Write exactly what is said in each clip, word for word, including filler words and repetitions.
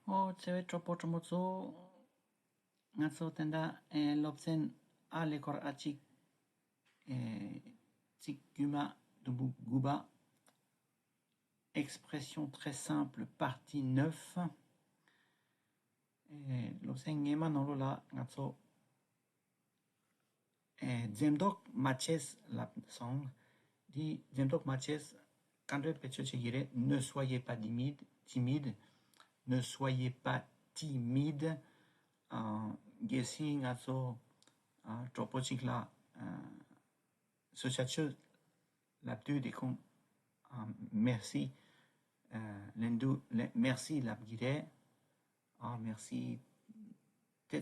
ཨོ། བརྩེ་བའི་གྲོགས་པོ་གྲོགས་མོ་ཚོ། ང་ཚོ་དེ་འདྲ་ཨེ་སློབ་ཚན་ཨ་ཀླད་ཀོར་ཨ་གཅིག་ཨེ་གཅིག་དཀྱུས་མ་དུམ་བུ་དགུ་པ། Expression très simple, partie neuf. ཨེ་སློབ་ཚན་སྔས་མ་ནང་ལོགས་ལ་ང་ཚོ་ཨེ་འཛེམ་དོགས་མ་བྱེད་ལབ་སོང་། འདི་འཛེམ་དོགས་མ་བྱེད། ག་འདྲ་བེད་སྤྱོད་བྱེད་ཀྱི་རེད། Ne soyez pas timide, timide. Ne soyez pas timide. ཨ་གལ་སྲིད་ང་ཚོ་ཨ་གྲོགས་པོ་གཅིག་ལ་ཨ་སུ་ཆ་ཆུ་ལབ་དུས་དེ་ཁོང་ཨ་merci ཨ་ལན་དུ་ལན་merci ལབ་ཀྱི་རེད། ཨ་merci དེ་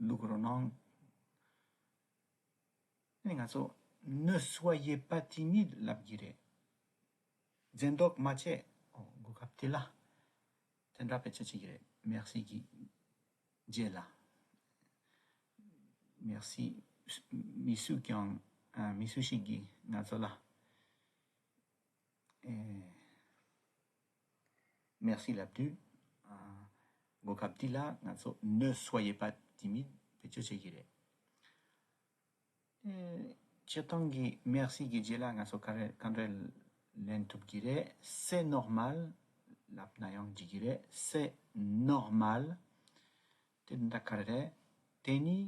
ལུག་རོ་ནང་ནས་ང་ཚོ་Ne soyez pas timide ལབ་ཀྱི་རེད། འཛེམ་དོགས་མ་བྱེད། ཨོ་གོ་སྐབས་དེ་ལ་དེ་འདྲ་བེད་སྤྱོད་བྱེད་ཀྱི་རེད། Merci གི་རྗེས་ལ། Merci མི་སུ་ཀྱང་ཨ་མི་སུ་ཞིག་གིས་ང་ཚོ་ལ་ཨེ་merci ལབ་དུས་ཨ་གོ་སྐབས་འདི་ལ་ང་ཚོ་Ne soyez pas timide བེད་སྤྱོད་བྱེད་ཀྱི་རེད། ཨེ་སྤྱིར་བཏང་གི་merci གི་རྗེས་ལ་ང་ཚོ་ག་རེ་ག་འདྲ་ལེན་ཐུབ་ཀྱི་རེད། C'est normal ལབ་ན་ཡང་འགྲིག་གི་རེད། C'est normal དེ་འདྲ་ག་རེ་རེད། དེ་ནི་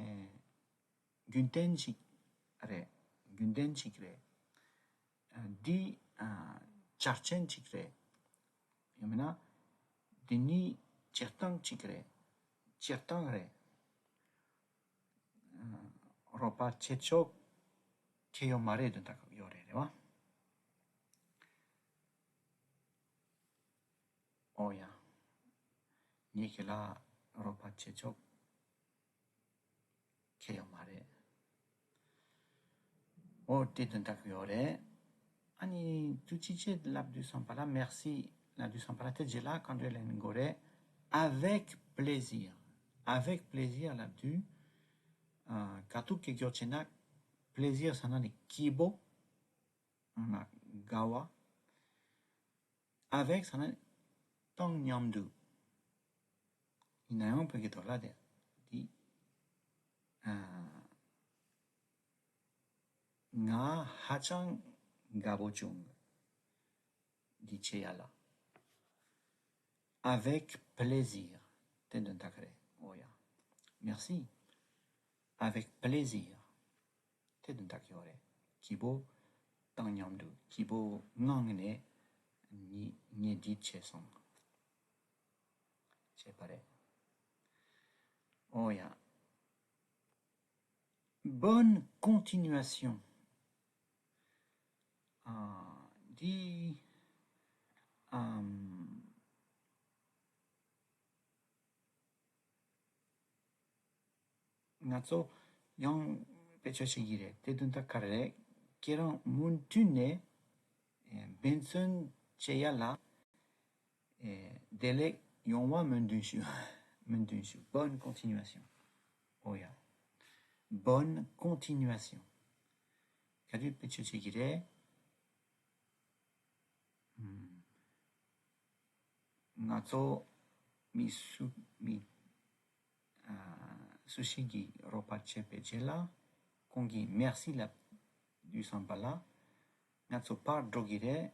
ཨེ་རྒྱུན་ལྡན་ཞིག་རེད། རྒྱུན་ལྡན་ཞིག་རེད། ཨ་འདི་ཨ་ཆ་རྐྱེན་ཅིག་རེད། ཡང་མིན་ན་འདི་ནི་བྱེད་སྟངས་ཅིག་རེད། བྱེད་སྟངས་རེད། ཨ་རོགས་པ་བྱེད་ཆོག་ཁེ་ཡོད་མ་རེད་དོན་དག་ཡོད་རེད། རེད་བ། ཨོ་ཡ། ངས་ཁྱེད་ལ་རོགས་པ་བྱེད་ཆོག་ཁེ་ཡོད་མ་རེད། ཨོ་དེ་དོན་དག་ཡོད་རེད། ཨ་ནི་ཐུགས་རྗེ་ཆེ་ལབ་དུས་ཙམ་པ་ལ་merci ལབ་དུས་ཙམ་པ་ལ་དེ་རྗེས་ལ་ག་འདྲ་ལེན་དགོས་རེད། Avec plaisir. Avec plaisir ལབ་དུས་ཨ་ག་ཐུག་གི་སྐྱོར་བྱས་ན་plaisir ཟེར་ན་ནི་སྐྱིད་པོ། ཨ་ན་དགའ་བ། Avec ཟེར་ན་དང་མཉམ་དུ། ཡིན་ན་ཡང་བོད་ཀྱི་ཐོག་ལ་དེ་འདི་ཨ་ང་ཧ་ཅང་དགའ་པོ་བྱུང་། འདི་བྱེད་ཡ་ལ། Avec plaisir དེ་དོན་དག་རེད། ཨོ་ཡ། Merci. Avec plaisir དེ་དོན་དག་ཡོད་རེད། སྐྱིད་པོ་དང་མཉམ་དུ་སྐྱིད་པོ་ངང་ནས་ནི་ངས་འདི་བྱས་སོང་། བྱས་པ་རེད། ཨོ་ཡ། Bonne continuation. ཨ་འདི་ཨམ། ང་ཚོ་ཡང་བེད་སྤྱོད་བྱེད་ཀྱི་རེད། དེ་དོན་དག་ག་རེ་རེད། ཁྱེད་རང་མུ་མཐུད་ནས་ཨེ་འབད་བརྩོན་བྱེད་ཡ་ལ་ཨེ་བདེ་ལེགས་ཡོང་བ་སྨོན་འདུན་ཞུ། སྨོན་འདུན་ཞུ། Bonne continuation. ཨོ་ཡ། Bonne continuation. ག་དུས་བེད་སྤྱོད་བྱེད་ཀྱི་རེད། ང་ཚོ་མི་སུ་མི་ཨ་སུ་ཞིག་གིས་རོགས་པ་བྱས་པའི་རྗེས་ལ་ཁོང་གིས་merci ལབ་དུས་ཙམ་པ་ལ་ང་ཚོ་ཕར་འགྲོ་གི་རེད།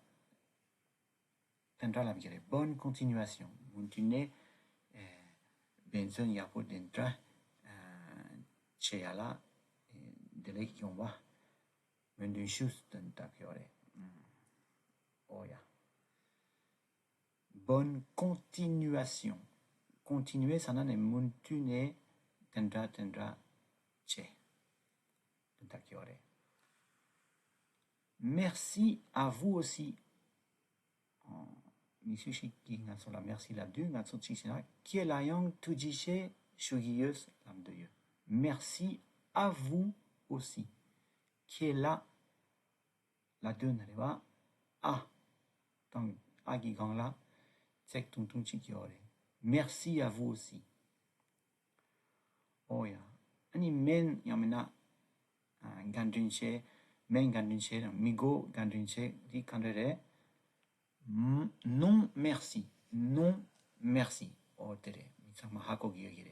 དེ་འདྲ་ལབ་ཀྱི་རེད། Bonne continuation. མུ་མཐུད་ནས་ཨེ་འབད་བརྩོན་ཡག་པོ་དེ་འདྲ་ཨ་བྱེད་ཡ་ལ་ཨེ་བདེ་ལེགས་ཡོང་བ་སྨོན་འདུན་ཞུ་དོན་དག་ཡོད་རེད། ཨོ་ཡ། Bonne continuation. Continuer ཟེར་ན་ནི་མུ་མཐུད་ནས་དེ་འདྲ་དེ་འདྲ་བྱེད་དོན་དག་ཡོད་རེད། Merci à vous aussi. ཨ་མི་སུ་ཞིག་གིས་ང་ཚོ་ལ་merci ལབ་དུས་ང་ཚོ་གཅིག་བྱས་ན་ཁྱེད་ལ་ཡང་ཐུགས་རྗེ་ཆེ་ཞུ་གི་ཡོད་ལབ་འདོད་ཡོད། Merci à vous aussi. ཁྱེད་ལ་ལབ་དུས་ན་རེད་བ། ཨ་དང་ཨ་གི་སྒང་ལ་ཚེག་ཐུང་ཐུང་གཅིག་ཡོད་རེད། Merci à vous aussi. ཨོ་ཡ། ཨ་ནི་སྨན་ཡང་མིན་ན་ཨ་བཀའ་དྲིན་ཆེ། སྨན་བཀའ་དྲིན་ཆེ་དང་མི་དགོས་བཀའ་དྲིན་ཆེ་འདི་ག་འདྲ་རེད། ཨམ། Non merci. Non Merci. ཨོ་དེ་རེད། མི་ཚང་མ་ཧ་གོ་གི་ཡོད་ཀྱི།